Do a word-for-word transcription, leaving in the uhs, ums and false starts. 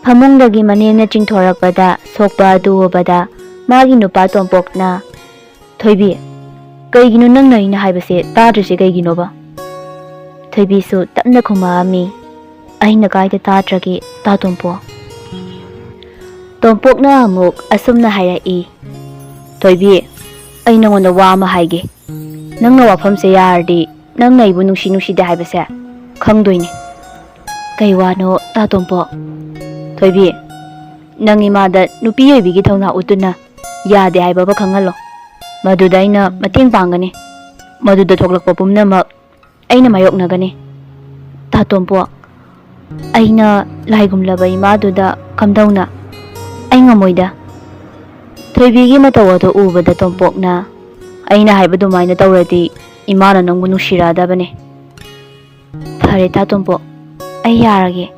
ꯐꯃꯨꯡꯗꯒꯤ ꯃꯅꯦꯝꯅ ꯆꯤꯡꯊꯣꯔꯛꯄꯗ ꯁꯣꯛꯄ ꯑꯗꯨ ꯎꯕꯗ ꯃꯥꯒꯤ ꯅꯨꯄꯥ ꯇꯣꯝꯄꯣꯛꯅ, "ꯊꯣꯏꯕꯤ, ꯀꯩꯒꯤꯅꯣ ꯅꯪꯅ ꯑꯩꯅ ꯍꯥꯏꯕꯁꯦ ꯇꯥꯗ꯭ꯔꯤꯁꯦ ꯀꯩꯒꯤꯅꯣꯕ?" ꯊꯣꯏꯕꯤꯁꯨ ꯇꯞꯅ ꯈꯨꯝꯃꯛꯑꯝꯃꯤ, "ꯑꯩꯅ ꯀꯥꯏꯗ ꯇꯥꯗ꯭ꯔꯒꯦ, ꯇꯥ ꯇꯣꯝꯄꯣꯛ?" ꯇꯣꯝꯄꯣꯛꯅ ꯑꯃꯨꯛ ꯑꯁꯨꯝꯅ ꯍꯥꯏꯔꯛꯏ, "ꯊꯣꯏꯕꯤ, ꯑꯩ ꯅꯉꯣꯟꯗ ꯋꯥ ꯑꯃ ꯍꯥꯏꯒꯦ꯫ ꯅꯪꯅ ꯋꯥꯐꯝꯁꯦ ꯌꯥꯔꯗꯤ ꯅꯪꯅ ꯑꯩꯕꯨ ꯅꯨꯡꯁꯤ ꯅꯨꯡꯁꯤꯗꯦ ꯍꯥꯏꯕꯁꯦ ꯈꯪꯗꯣꯏꯅꯦ꯫" "ꯀꯩ ꯋꯥꯅꯣ, ꯇꯥ ꯇꯣꯝꯄꯣꯛ?" "ꯊꯣꯏꯕꯤ, ꯅꯪ ꯏꯃꯥꯗ ꯅꯨꯄꯤ ꯑꯣꯏꯕꯤꯒꯤ ꯊꯧꯅꯥ ꯎꯠꯇꯨꯅ ꯌꯥꯗꯦ ꯍꯥꯏꯕ ꯑꯃ ꯈꯪꯍꯜꯂꯣ꯫ ꯃꯗꯨꯗ ꯑꯩꯅ ꯃꯇꯦꯡ ꯄꯥꯡꯒꯅꯤ꯫ ꯃꯗꯨꯗ ꯊꯣꯛꯂꯛꯄ ꯄꯨꯝꯅꯃꯛ ꯑꯩꯅ ꯃꯥꯌꯣꯛꯅꯒꯅꯤ꯫" "ꯇꯥ ꯇꯣꯝꯄꯣꯛ, ꯑꯩꯅ ꯂꯥꯏꯒꯨꯝꯂꯕ ꯏꯃꯥꯗꯨꯗ ꯀꯝꯗꯧꯅ? ꯑꯩ ꯉꯝꯃꯣꯏꯗ꯫" ꯊꯣꯏꯕꯤꯒꯤ ꯃꯇꯧ ꯑꯗꯨ ꯎꯕꯗ ꯇꯣꯝꯄꯣꯛꯅ, "ꯑꯩꯅ ꯍꯥꯏꯕ ꯑꯗꯨꯃꯥꯏꯅ ꯇꯧꯔꯗꯤ ꯏꯃꯥꯅ ꯅꯪꯕꯨ ꯅꯨꯡꯁꯤꯔꯛꯑꯗꯕꯅꯦ꯫" "ꯐꯔꯦ ꯇꯥ ꯇꯣꯝꯄꯣꯛ, ꯑꯩ ꯌꯥꯔꯒꯦ꯫